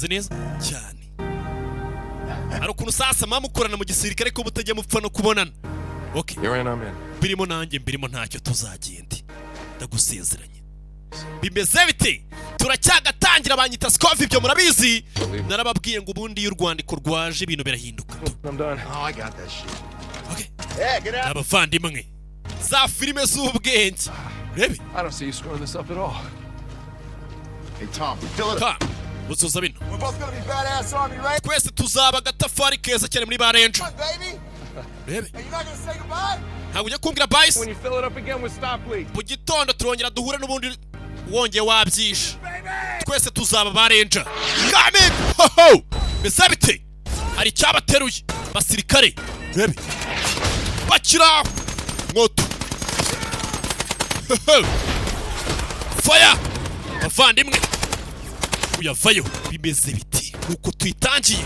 Neza cyane. Hari ukuntu sasa mukorana mu gisirikare ko mutajya mupfa no kubonana. Okay. You're in, I'm in. Birimo nanjye mbirimo, ntacyo tuzagende, ndagusezeranye. Bimeze bite? Turacyagatangira. Banyita Scovi, ibyo murabizi, narababwiye ngo ubundi iyo urwandiko rwaje ibintu birahinduka. I'm done. Oh, I got that shit. Okay. Yeah, get out. Abavandimwe, za filime z'ubwenge, urebe. I don't see you screwing this up at all. Hey, Tom, fill it up. Tom, uzuza bino. We're both gonna be badass Army Rangers, Twese tuzaba agatafari keza cyane muri ba Ranger. baby. Urebe. Hey, you're not gonna say goodbye? Ntabwo ujya kumbwira bye se? When you fill it up again with stop leak. Mu gitondo turongera duhure n'ubundi wongeye wabyishe. Twese tuzaba ba Ranger. Coming ho ho. Mbese bite? Hari icyabateruye basirikare, urebe, bakira mwoto. Ho ho. Fire, bavandimwe, uyavayo. Bimeze biti nuko tuyitangiye.